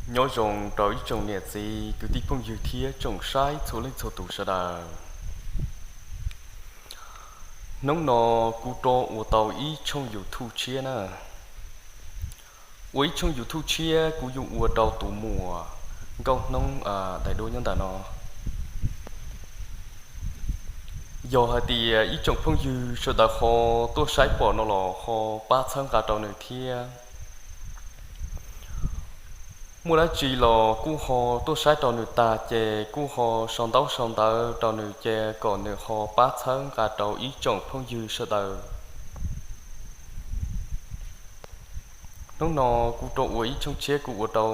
Nyob zoo rau ib tsoom niam txiv kwv tij phooj ywg thiab tsoom saib txhua leej txhua tus sawv daws. Hnub no kuv rov ua tau ib tshooj YouTube tshiab na. Ua ib tshooj YouTube tshiab kuv yuav ua rau tus muam Nkauj Hnoob daim duab nyob ntawm no. Yog hais tias ib tsoom phooj ywg sawv daws ho tuaj saib pom no los ho pab txhawb nqa rau nws thiab. Muaj dab tsi los kuj ho tuaj saib rau nws tag ces kuj ho sau ntaub sau ntawv rau nws ces kom nws ho pab txhawb nqa rau ib tsoom phooj ywg sawv daws. Hnub no kuv rov ua ib tshooj tshiab kuv ua rau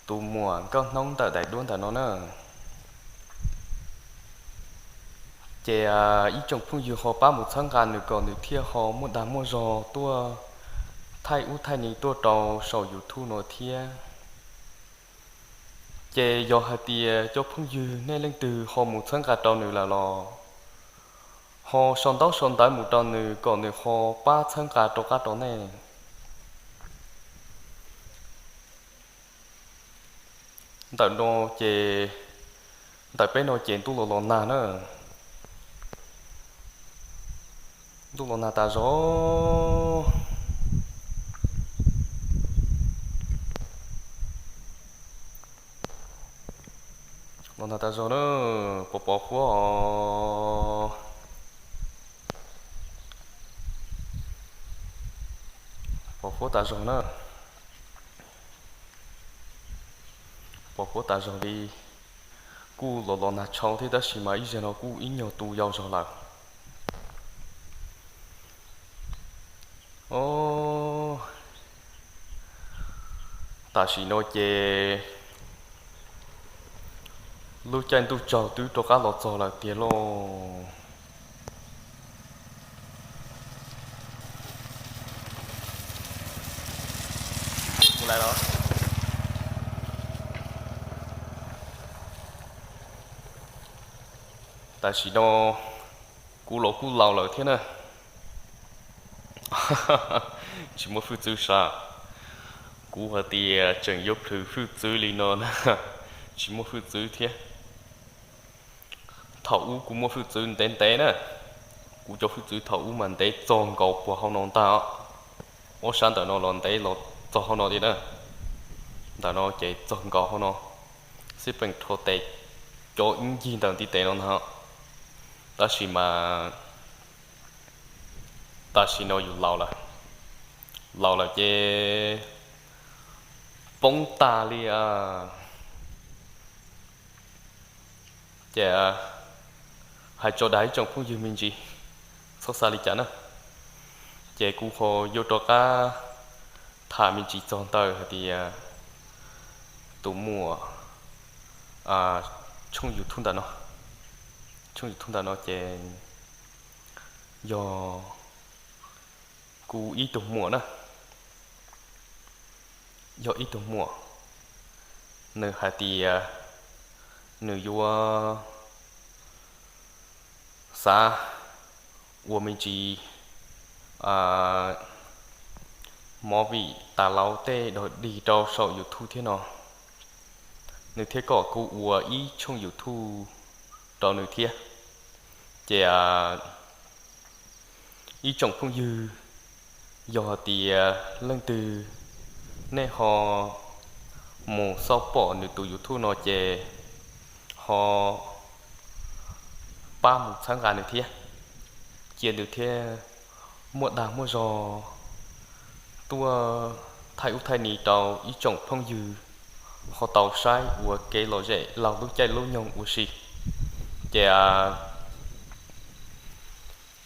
tus muam Nkauj Hnoob ntawm daim duab ntawm no na. Ces ib tsoom phooj ywg ho pab mus txhawb nqa nws kom nws thiaj ho muaj dag muaj zog tuaj thaij ub thaij ni tuaj rau saum YouTube no thiab. Ces yog hais tias cov phooj ywg nej leej twg ho mus txhawb nqa rau nws lawm los ho sau ntaub sau ntawv mus rau nws kom nws ho pab txhawb nqa rov qab rau nej. Ntawm no ces, ntawm peb no ces ntuj los los nag na. Ntuj los nag tas zog. Los nag tas zog na, pos pos huab os. Pos huab tas zog na. Pos huab tas zog li. Kuj los los nag tshau thiab tab sis mas ib zaug no kuj ib nyuag tu yau zog lawm. Os, tam sim no ces lub caij ntuj tsaug twb rov qab los txog lawm tiag lauj. Tam sim no kuv los kuj laus lawm thiab na. Tsis muaj hwj txwv sav. Kuv hais tias tseem yuav plhws hwj txwv li no na, tsis muaj hwj txwv thiab. Thaum ub kuv muaj hwj txwv ntev ntev na. Kuv cov hwj txwv thaum ub mas ntev txog nkaus puag hauv no ntag. Ob sab ntawm no los ntev los txog hauv no li na. Ntawm no ces txog nkaus hauv no, xib peem rho tes cov ib ncig ntawm ntiv tes no ntag. Tab sis mas tam sim no yus laus lawm, laus lawm ces poob tag li. Ces hais tso dag ib tsoom phooj ywg me ntsis, txhob xav li cas na. Ces kuv ho yuav rov qab tham me ntsis txog ntawm hais tias tus muam tshooj YouTube ntawm no, tshooj YouTube ntawm no ces yog kuv ib tug muam na, yog ib tug muam, nws hais tias nws yuav xav ua me ntsis movie tas laus tej dog dig rau saum YouTube thiab no, nws thiaj kom kuv ua ib tshooj YouTube rau nws thiab. Ces ib tsoom phooj ywg, yog hais tias leej twg nej ho mus xauj pom nws tus YouTube no ces ho pab mus txhawb nqa nws thiab, cia nws thiaj muaj dag muaj zog tuaj thaij ub thaij ni rau ib tsoom phooj ywg ho tau saib ua kev lom zem laug lub caij lub nyoog ua si. Ces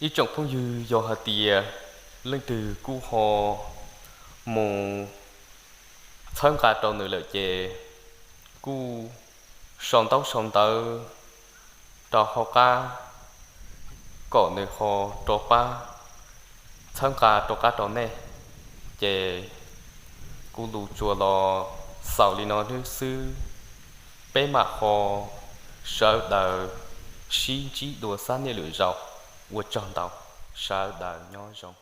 ib tsoom phooj ywg, yog hais tias leej twg kuj ho mus txhawb nqa rau nws lawm ces kuj sau ntaub sau ntawv rau hauv qab kom nws ho rov qab txhawb nqa rov qab rau nej. Ces kuv lus tsuas los xaus li no xwb, peb mam ho sawv daws sib ntsib dua sab niaj lwm zaus. Ua tsaug ntau, sawv daws nyob zoo.